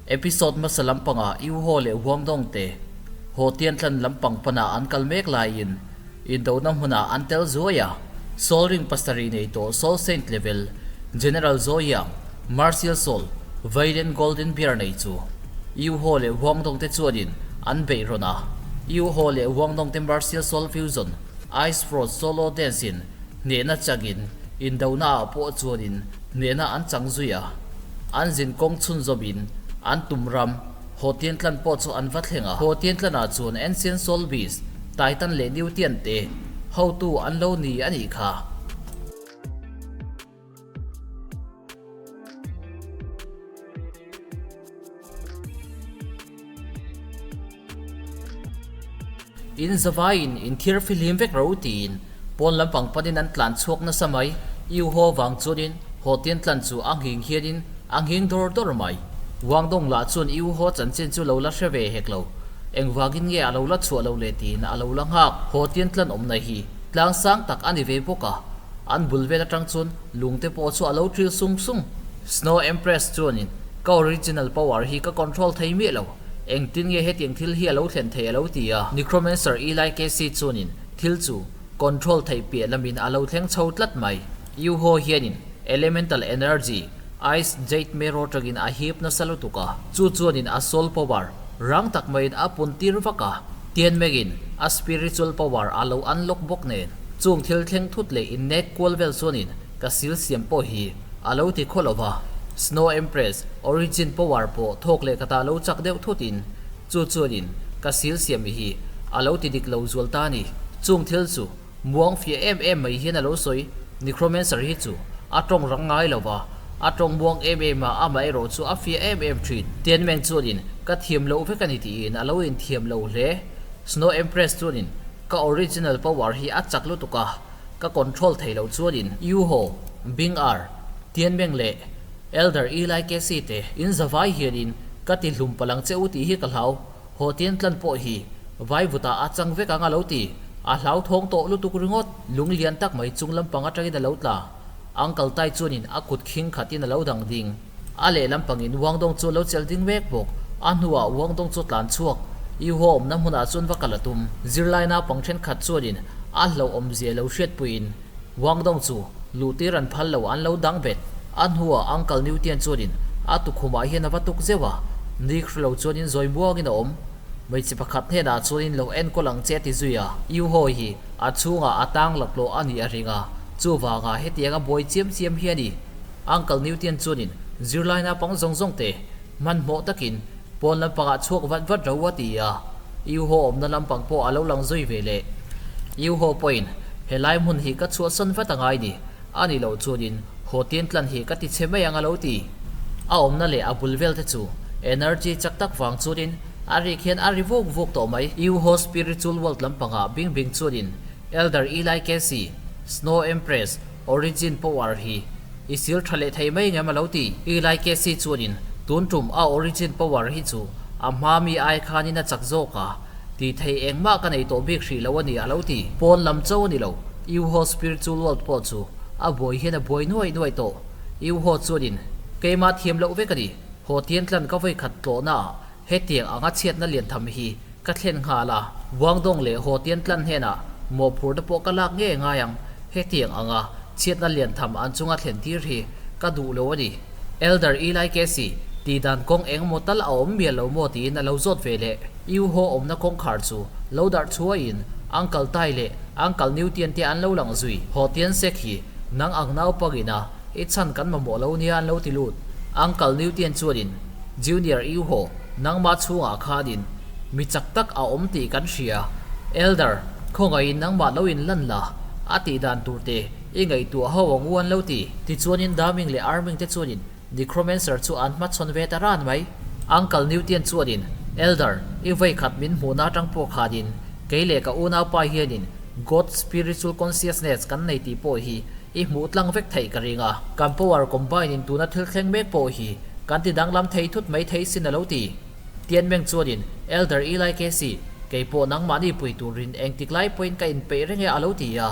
Episode hmasa lampangah Iuho leh Huangdawng te haw Tiantlan lampang panah an kal mek laiin indona hmunah an tel zuai a. Soul Ring pasarih nei tawh Soul Saint level General Zoyang, Martial Soul, Vailen Golden Bear nei chu Iuho leh Huangdawng te chuanin an beih rawn a. Iuho leh Huangdawng te Martial Soul Fusion, Ice Frost Solo Dance in hnehna changin indona ah pawh chuanin hnehna an chang zui a. An zin kawng chhunzawmin an tum ram Haw Tiantlan pawh chu an va thleng a. Haw Tiantlanah chuan Ancient Soul Beast, Titan leh Newtian te hotu an lo ni a nih kha. In zavaiin in thir fihlim vek ro tiin pawn lampang panin an tlan chhuak nasa mai. Iu haw vang chuanin haw tian tlan chu a nghing hianin a nghing dawr dawr mai. Wangdawng lah chuan Iu haw chanchin chu lo la hre ve hek lo. Engvangin nge a lo la chhuah lo le tiin a lo la nghak. Haw tian tlan awmna hi tlang sang tak a ni ve bawk a. An bul vel atang chuan lung te pawh chu a lo ṭil sung sung. Snow Empress chuanin ka original power hi ka control thei miah lo. Engtin nge hetiang thil hi a lo thlen thei a lo ti a. Necromancer Eli Casey chuanin thil chu control theih piah lamin a lo thleng chho tlat mai. Yuho hianin elemental energy, ice jade mero tangin a hip nasa lutuk a, chu chuanin a soul power rang tak maiin a pun tir vak a. Tianmengin a spiritual power a lo unlock bawk nen chung thil thleng thut leh innek kual vel chuanin ka sil siam pawh hi A lo ti khaw lova, Snow Empress origin power pawh thawk leh ka ta lo chak deuh thutin chu chuanin ka sil siam i hi a lo ti dik lo zual ta ni. Chung thil chu muang fiah em em mai hian a lo sawi. Necromancer hi chu a tawng rang ngai lova, a tawng muang em em a, amaherawh chu a fiah em em thin. Tianmeng chuanin ka thiam loh vek a ni tiin a lo inthiam lo hle. Snow Empress chuanin ka original power hi a chak lutuk a, Ka control thei loh chuanin Yuho, Bing Ar, Tianmeng leh Elder Eli Casey te in zavai hianin ka ti hlum palang che u tih hi ka hlau. Haw Tian tlan pawh hi vai vutah a chang vek ang a lo ti. A hlauthawng tawh lutuk ringawt. Lung lian tak mai chung lampang atangin a lo tla. Uncle Tai chuanin a kut khing khatin a lo dang ding. A lehlam pangin Wangdong chu a lo chelh ding mek bawk. A hnuah Wangdong chu tlan chhuak. Iho awmna hmunah chuan va kal a tum. Zirlai naupang thenkhat chuanin a hlauhawmzia lo hriatpuiin Wangdong chu luhtir an phal lo an lo dang bet. A hnuah Uncle Newtian chuanin a tukhumah hian a va tuk zeuh a, ni hre lo chuanin zawi muangin a awm. Hmeichhe pakhat hnenah chuanin lo enkawl ang che a ti zui a. Iho hi a chhungah a tang laklawh a nih a ring a, chuvangah hetianga buai chiam chiam hi a ni. Uncle Newtian chuanin zirlai naupang zawng zawng te hmanhmawh takin pawn lampangah chhuak vat vat ro a ti a, Iuho awmna lampang pawh a lo lang zui ve leh. Iuho pawhin helai hmun hi ka chhuahsan vat a ngai ni, a ni loh chuanin haw tin tlan hi ka ti chhe mai ang a lo ti. A awmna leh a bul vel te chu energy chak tak vang chuanin a rik hian a ri vuk vuk tawh mai. Iuho spiritual world lampangah Bing Bing chuanin Elder Eli Casey, Snow Empress, Origin power hi i sil tha leh thei mai ngem a lo ti. Eli Casey chuanin tun tum a origin power hi chu a hma mi ai khanin a chak zawk a, ti thei engmah ka nei tawh bik hrih lo a ni a lo ti. Pawn lam cho a ni lo, Iuho spiritual world pawh chu a buai hian a buai nuai nuai tawh. Iuho chuanin keimah thiam loh vek a ni, haw tian tlan ka vawikhat tlawhna ah Hetiang anga chhiatna lian tham hi ka thlen nghal a, Guangdong leh Ho Tian Tlan hnenah mawhphurhna pawh ka lak ngei ngai ang. Hetiang anga chhiatna lian tham an chunga thlen tir hi ka duh lo a ni. Elder Eli Casey, tih dan kawng eng maw tal a awm mial lo maw tiin a lo zawt ve leh. Iu Ho awmna kawngkhar chu lo darh chhuaiin Uncle Tai leh Uncle New Tian te an lo lang zui. Ho Tian Sek hi nang ang naupangin a i chhan kan mamawh lo nia an lo ti lut. Uncle New Tian chuanin Junior Iuho, nangmah chhungah khanin mi chak tak a awm tih kan hria. Elder, khawngaihin nangmah lo in lan la, a tih dan tur te i ngaihtuah ho ang u an lo ti. Tichuanin Daming leh Arming te chuanin Necromancer chu an hmachhawn ve ta ran mai. Uncle Newtian chuanin, Elder, i vawikhat min hmuhna atang pawh khanin kei leh ka unaupa hianin God spiritual consciousness kan nei tih pawh hi i hmuh tlang vek theih ka ring a. Kan power combine in tuna thil thleng mek pawh hi Kan ti danglam thei thut mai thei sin a lo ti. Tianmeng chuanin, Elder Eli Casey, kei pawh nangmahni pui turin engtik lai pawhin ka inpeih reng e a lo ti a.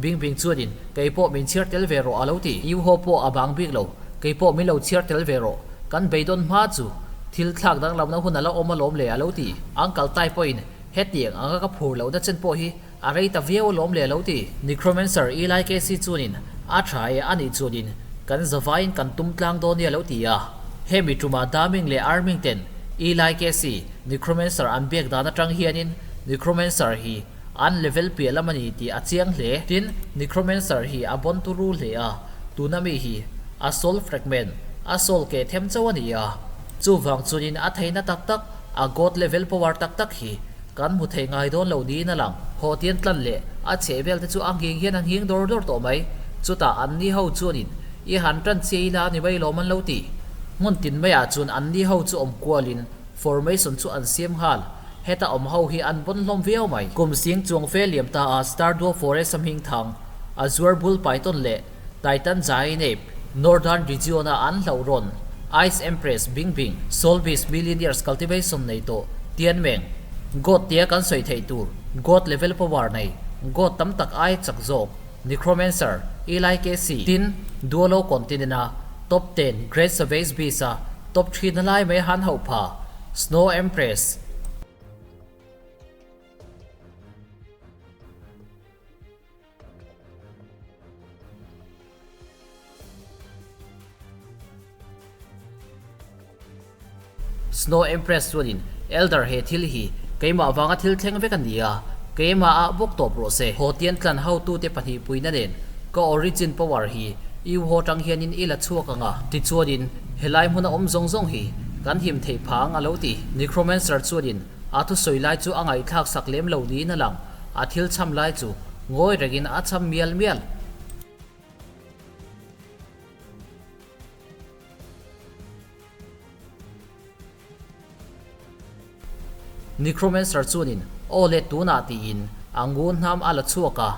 Bing Bing chuanin, Kei pawh min chhiar tel ve rawh a lo ti. Iuho pawh a bang bik lo, Kei pawh min lo chhiar tel ve rawh, kan beidawn hma chu. Thil thlak danglamna hun a la awm alawm le a lo ti. Uncle Tai pawhin hetiang anga ka phur lohna chen pawh hi a rei ta viau alawm le a lo ti. Necromancer Eli Casey chuanin a tha e a nih chuanin kan zavaiin kan tum tlang dawn nia a lo ti a. Hemi tumah Daming leh Arming ten Eli Casey Necromancer an biak dan atang hianin Necromancer hi an level piah lam a ni tih a chiang hle. Tin, Necromancer hi a bawn turu hle a, tuna mi hi a soul fragment, a soul keh them chauh a ni a. Chuvang chuanin a theihna tak tak, a god level power tak tak hi kan hmu thei ngai dawn lo niin a lang. Hawtian tlan leh a chheh vel te chu a nghing hian a nghing dawr dawr tawh mai. Chutah anni ho chuanin i han tan chiah ila ni mai lawm an lo ti. Hmun tin maiah chuan anni ho chu awm kualin formation chu an siam nghal. Heta awm ho hi an bawn hlawm viau mai. Kum sing chuang fe liam ta a Star Duo Forest a hming thang, Azure Bull Python leh Titan Giant Ape, Northern Region a an hlauh rawn, Ice Empress Bing Bing, Soul Beast Millionaires Cultivation nei tawh, Tianmeng, God tia kan sawi theih tur, God level power nei, God tam tak ai chak zawk, Necromancer, Eli KC, tin, Duolo Continent a Top 10 Great Savage Beast a Top 3 na lai mai han hauh pha, Snow Empress. Snow Empress chuanin Elder he thil hi keimah vanga thil thleng vek a ni a, keimah ah bawk tawp rawh se. Haw tian tlan hotute pahnih puina nen ka origin power hi i u haw tang hianin i la chhuak ang a. Tichuanin helai hmuna awm zawng zawng hi kan him theih phang a lo ti. Necromancer chuanin a thusawi lai chu a ngaihthlak sak lem lo niin a lang, a thil cham lai chu ngawi rengin a cham mial mial. Necromancer chuanin, Aw le tunah tiin a ngun hnam a la chhuak a,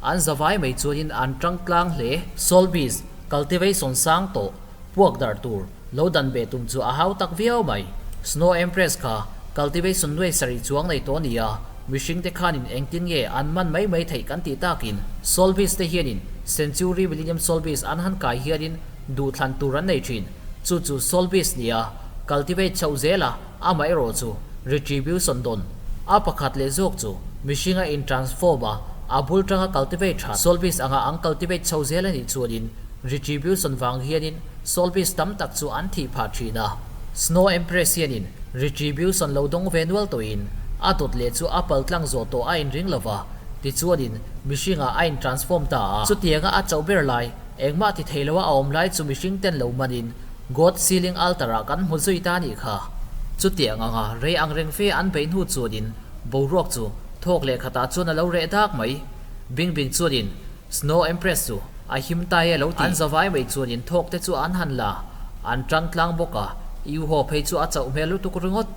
an zavai mai chuanin an tang tlang hle. Soul Beast cultivation sang tawh puak darh tur lo dan beh tum chu a hau tak viau mai. Snow Empress kha cultivation nuai sarih chuang nei tawh a ni a, mihringte khanin engtin nge an man mai mai theih kan tih takin Soul Beast te hianin Century Millennium Soul Beast an han kai hianin duhthlan tur an nei thin. Chu chu Soul Beast nia cultivate chhoh zel a, amaherawh chu retribution dawn. A pakhat leh zawk chu mihringa in transform a, a bul tanga cultivate that Soul Beast anga an cultivate chho zel a nih chuanin retribution vang hianin Soul Beast tam tak chu an thih phah thin a. Snow Empress hianin retribution lo dawng ve nual tawhin a dawt leh chu a pal tlang zawh tawh a inring lo va, tichuanin mihringah a in transform ta a. Chutianga a chauh ber lai Engmah ti thei loa a awm lai chu mihring ten lo manin God Ceiling Altar ah kan hmu zui ta nih kha. Chutiang anga rei ang reng fe an beih hnu chuanin boruak chu thawk leh khatah chuan a lo reh dak mai. Bing Bing chuanin Snow Empress chu a him ta e lo ti. An zavai mai chuanin thawk te chu an han la, an tang tlang bawk a, Iuho phei chu a chauh hmel lutuk ringawt.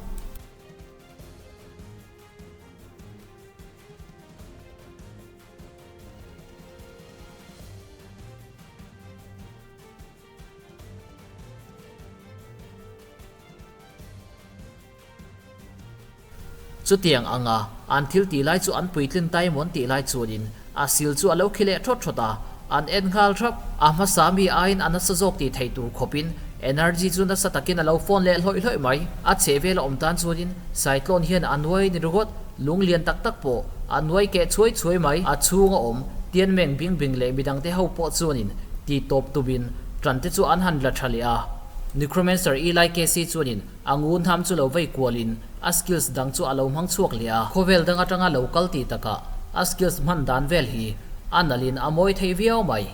Chutiang anga an thil tih lai chu an puitlin ta emaw an tih lai chuanin a sil chu a lo khi leh thawt thawt a, an en nghal thap. A hmasa mi aiin a nasa zawk tih theih tur khawpin energy chu nasa takin a lo phone leh hlawih hlawih mai. A chhehvel a awm tan chuanin cyclone hian a nuai ni ringawt. Lung lian tak tak pawh a nuai keh chhuai chhuai mai. A chhung a awm, Tianmeng bing bing leh midangte ho pawh chuanin ti tawp tumin ṭan te chu an han la ṭha leh a. Necromancer Eli Casey chuanin a ngun hnam chu lo vei kualin a skills dang chu a lo hmang chhuak leh a. Khawvel dang aṭanga lo kal tih takah a skills hman dan vel hi a nalhin a mawi thei viau mai.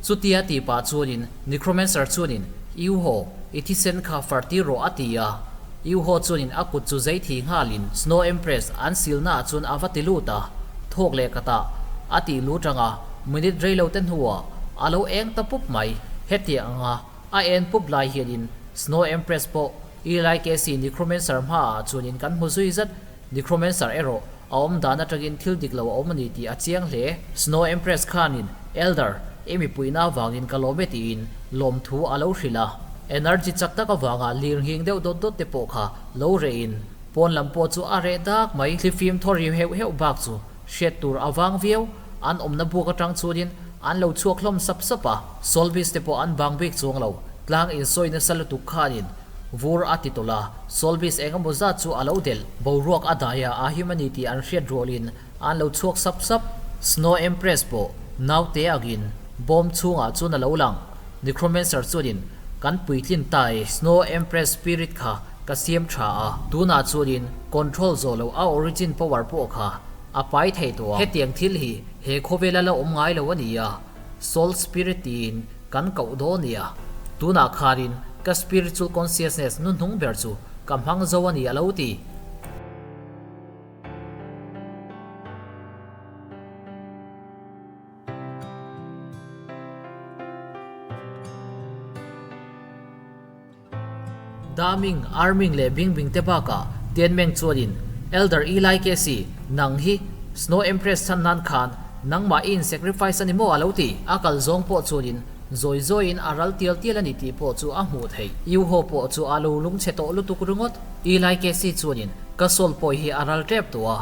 Chutia tih pah chuanin Necromancer chuanin, Iuho, i thisen kha far tir rawh a ti a. Iuho chuanin a kut chu zei thi nghalin Snow Empress an silna ah chuan a va ti lut a, thawk leh khatah a tih lut anga minute rei lo te hnuah a lo eng ta pup mai. Hetiang anga a en pup lai hianin Snow Empress pawh Eli Casey Necromancer hmaah chuanin kan hmu zui zat. Necromancer erawh. A awm dan atangin thil dik lo a awm a ni tih a chiang hle. Snow Empress khanin, Elder, i mipuina avangin ka lawm e tiin lawmthu a lo hrilh a. Energy chak tak avanga lir nghing deuh dawt dawt te pawh kha lo rehin pawn lam pawh chu a reh dak mai. Thlifim thaw ri heuh heuh bak chu hriat tur a vang viau. An awmna buk atang chuanin an lo chhuak hlawm sap sap a. Solbis te pawh an bang bik chuang lo. Tlang insawi nasa lutuk khanin vur a ti tawlh a, Solbis eng emaw zat chu a lo delh. Boruak a dai a, a him a ni tih an hriat rualin an lo chhuak sap sap. Snow Empress pawh naute agin bawm chhungah chuan a lo lang. Necromancer chuanin kan puitlin ta e, Snow Empress spirit kha ka siam tha a, tunah chuanin control zawh loh a origin power pawh kha a pai thei tawh a. Hetiang thil hi he khawvela la awm ngai lo a ni a, Soul Spirit tiin kan koh dawn nia. Tunah khanin ka spiritual consciousness hnuhnung ber chu ka hmang zo a ni a lo ti. Daming, Arming leh Bingbing te bakah Tianmeng chuanin Elder Eli Casey, nang hi Snow Empress chhan nan khan nangmah i in sacrifice a ni maw a lo ti. A kal zawng pawh chuanin zawi zawiin a ral tial tial a ni tih pawh chu a hmuh theih. Yuho pawh chu a lo lungchhe tawh lutuk ringawt. Eli Casey chuanin ka soul pawh hi a ral tep tawh a,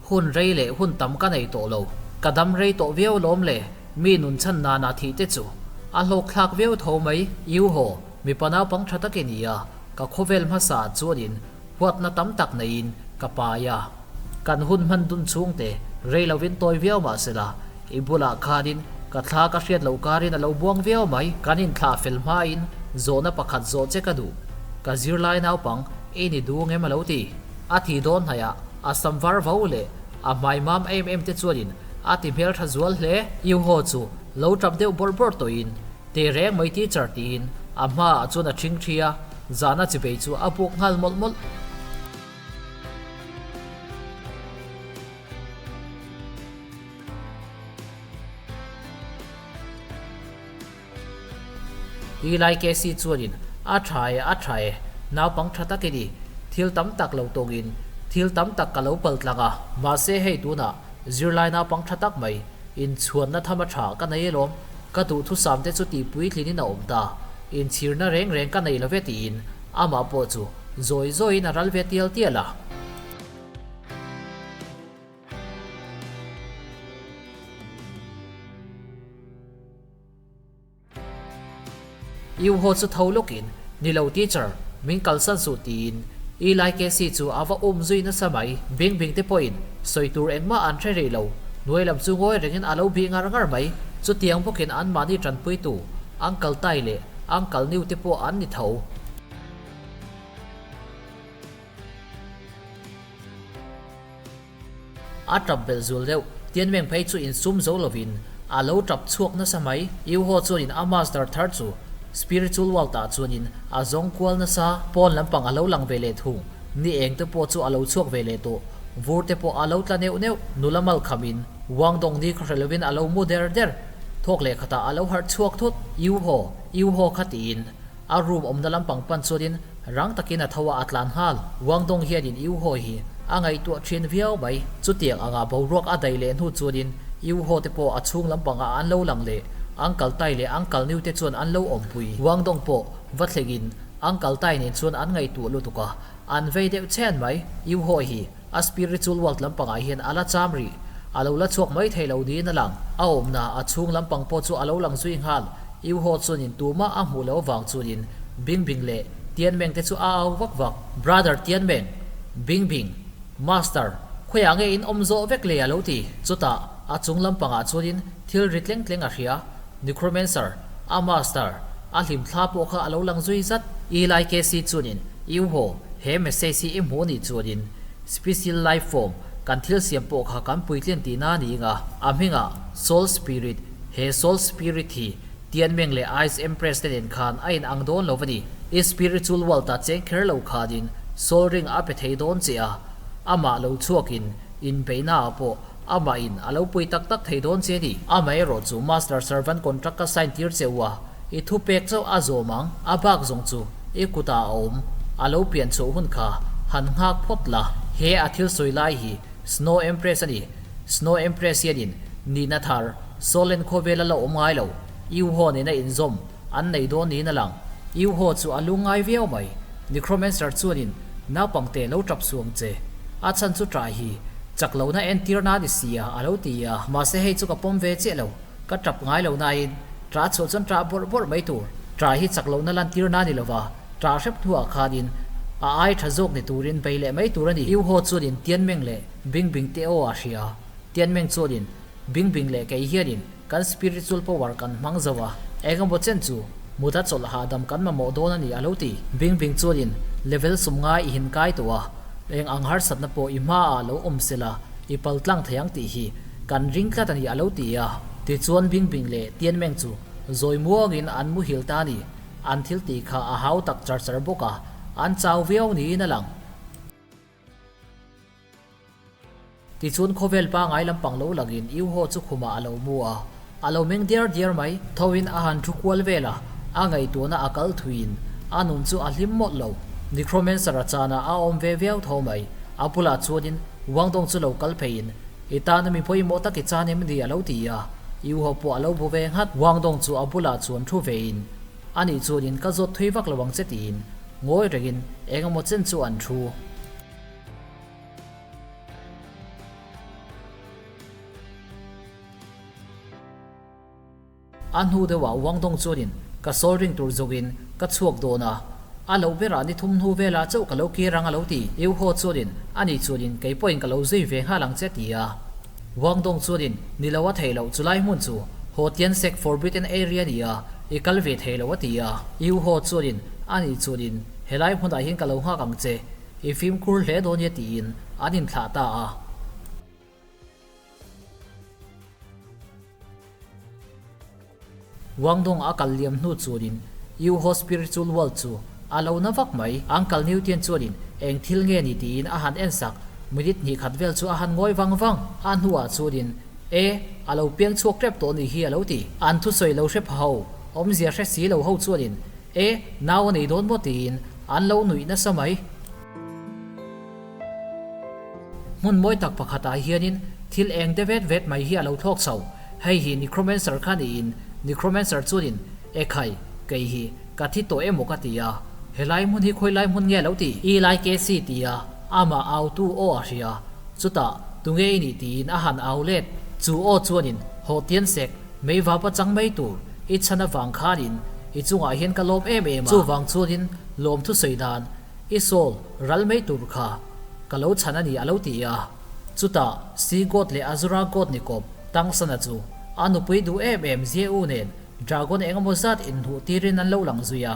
hun rei leh hun tam ka nei tawh lo. Ka dam rei tawh viau lawm le, mi nun chhan nana thih te chu a hlawk thlak viau tho mai. Yuho. Mipa naupang tha tak i ni a, ka khawvel hmasa chuanin huatna tam tak neiin ka pai a. Kan hun hman dun chhungte rei lovin tawi viau mah sela, i bulah khanin ka thla ka hriat loh karin a lo buang viau mai. Kan inthlah fel hmain zawhna pakhat zawh che ka duh. Ka zirlai naupang i ni duh ngem a lo ti. A thi dawn hnaihah a sam var vo leh a hmai mam em em te chuanin a ti hmeltha zual hle. Iuhaw chu lo tap deuh bawrh bawrh tawhin Teh reng mai teacher tiin a hmaah chuan a ṭhing ṭhi a, zahna chibei chu a buk nghal mawlh mawlh. Eli Casey chuanin a ṭha e, a ṭha e, naupang ṭha tak i ni, thil tam tak lo tawngin thil tam tak ka lo pal tlang a, mahse hei tunah zirlai naupang ṭha tak mai inchhuanna tham a ṭha ka nei alawm. Ka duhthusam te chu tih puitlinin a awm ta, inchhirna reng reng ka nei lo ve tiin amah pawh chu zawi zawiin a ral ve tial tial a. Iuho chu tho lawkin, Ni lo teacher, min kalsan suh tiin Eli Casey chu a va um zui nasa mai. Bing Bing te pawhin sawi tur engmah an hre rih lo. Hnuai lam chu ngawi rengin a lo bih ngar ngar mai. Chutiang bawkin anmahni tanpuitu, Uncle Tai leh Uncle Niu te pawh an ni tho. A tap belh zul deuh. Tianmeng phei chu insum zo lovin a lo tap chhuak nasa mai. Iuho chuanin a master thar chu spiritual world ah chuanin a zawng kual nasa. Pawn lampang a lo lang ve leh thung. Ni eng te pawh chu a lo chhuak ve leh tawh. Vur te pawh a lo tla neuh neuh. Nula mal khamin Wangdong ni khaw hre lovin a lo mu der der. Thawk leh khatah a lo harh chhuak thut. Iuho, Iuho kha tiin A room awmna lampang pan chuanin rang takin a tho a, a tlan nghal. Wangdong hianin Iuho hi a ngaihtuah thin viau mai. Chutiang anga boruak a daih leh hnu chuanin Iuho te pawh a chhung lampangah an lo lang leh. Uncle Tai leh Uncle Niu te chuan an lo awmpui. Wangdong pawh va thlengin Uncle Tai nen chuan an ngaihtuah lutuk a, an vei deuh chhen mai. Iuho hi a spiritual world lampangah hian a la cham rih. A lo la chhuak mai thei lo niin a lang. A awmna a chhung lampang pawh chu a lo lang zui nghal. Iuho chuanin tumah a hmuh loh avang chuanin Bing Bing leh Tianmeng te chu a au vak vak. Brother Tianmeng, Bing Bing, Master, khawiah nge in awm zawh vek le a lo ti. Chutah a chung lampangah chuanin thil ri tleng tleng a hria. Necromancer, a master, a hlim thla pawh kha a lo lang zui zat. Eli KC chuanin, Iuho, he message hi i hmuh anih chuanin special life form kan thil siam pawh kha kan puitlin tihna a ni ing a, a hmingah Soul Spirit, he Soul Spirit hi Tianmeng leh Ice Empress te nen khan a in ang dawn lo a ni. I spiritual world ah cheng kher lo khanin Soul Ring a pe thei dawn che a, amah lo chhuakin inbeihna ah pawh Amah in a lo pui tak tak thei dawn che ni. Amaherawh chu Master Servant contract ka sign tir che u a, i thu pek chauh a zawm ang, a bak zawng chu i kutah a awm, a lo pian chhuah hun kha han nghak phawt la. He a thil sawi lai hi Snow Empress a ni. Snow Empress hianin nihna thar, Solen khawvela la awm ngai lo, Iuho nena inzawm an nei dawn niin a lang. Iuho chu a lungngai viau mai. Necromancer chuanin naupangte lo tap suang che. A chhan chu ṭah hi chak lohna entirna a ni si a, a lo ti a. Mahse hei chu ka pawm ve chiah lo. Ka tap ngai lo nain ṭah chhuah chuan ṭah bawrh bawrh mai tur. Ṭah hi chak lohna lantirna a ni lova, ṭah hrep hnuah khanin a ai ṭha zawk ni turin bei leh mai tur a ni. Iuho chuanin Tianmeng leh Bingbing te aw a hria. Tianmeng chuanin Bingbing leh kei hianin Kan spiritual power kan hmang zo a, eng emaw chen chu mut a chawlh hahdam kan mamawh dawn a ni a lo ti. Bing Bing chuanin level sumngai i hin kai tawh a, eng ang harsatna pawh i hmaah lo awm se la, i pal tlang thei ang tih hi kan ring tlat a ni a lo ti a. Tichuan Bing Bing leh Tianmeng chu zawi muangin an muhil ta a ni. An thil tih kha a hau tak char char bawk a, an chau viau niin a lang. Tichuan khawvel pangai lampang lo langin Iuho chu khumah a lo mu a, a lo meng diar diar mai. Thoin a han thu kual vel a, a ngaihtuahna a kal thuiin a nun chu a hlim mawlh lo. Necromancer a chana a awm ve viau tho mai. A bulah chuanin Wangdong chu lo kal pheiin, I tana mi pawimawh tak i chan em ni? a lo ti a. Iuho pawh a lo bu ve nghat. Wangdong chu a bulah chuan thu vein, Anih chuanin ka zawt thui vak lo ang che tiin ngawi rengin eng emaw chen chu an thu. A hnu deuhah Wangdong chuanin ka sawl ring tur zawkin ka chhuak dawn a, a loh berah ni thum hnu velah chauh ka lo kir ang a lo ti. Eu Ho chuanin ani chuanin kei pawhin ka lo zui ve nghal ang che ti a. Wangdong chuanin ni lo a theih loh chulai hmun chu Ho Tian Sek Forbidden Area ni a, i kal ve thei lo a ti a. Eu Ho chuanin ani chuanin helai hmunah hian ka lo nghak ang che I fimkhur hle dawn nia tiin an inthlah ta a. Wangdong a kal liam hnu chuanin Yuho Spiritual World chu a lo na vak mai. Uncle Newtian chuanin eng thil nge ni tiin a han en sak. Minute hnih khat vel chu a han ngawi vang vang. A hnuah chuanin E, a lo piang chhuak tep tawh nih hi a lo ti. An thusawi lo hre pha ho, awmzia hre si lo ho chuanin E, nau a nei dawn maw tiin an lo nuih nasa mai. Hmun mawi tak pakhatah hianin thil eng de vet vet mai hi a lo thlawk chho. Hei hi Necromancer kha niin Necromancer chuanin, E khai, kei hi ka thi tawh emaw ka ti a, helai hmun hi khawi lai hmun nge lo ti? I lai Casey ti a, amah autu aw a hria. Chutah, tunge i nih tiin a han au let. Chu aw chuanin haw tian sek Mei vapa chang mai tur i chhan avang khanin i chungah hian ka lawm em em a. Chuvang chuanin lawm thusawi dan i sawl ral mai tur kha ka lo chhan a ni a lo ti a. Chutah Sea God leh Azura God ni kawp Tangsana chu a nupui duh em em Zia U nen Dragon engemaw zat inhnuh tirin an lo lang zui a.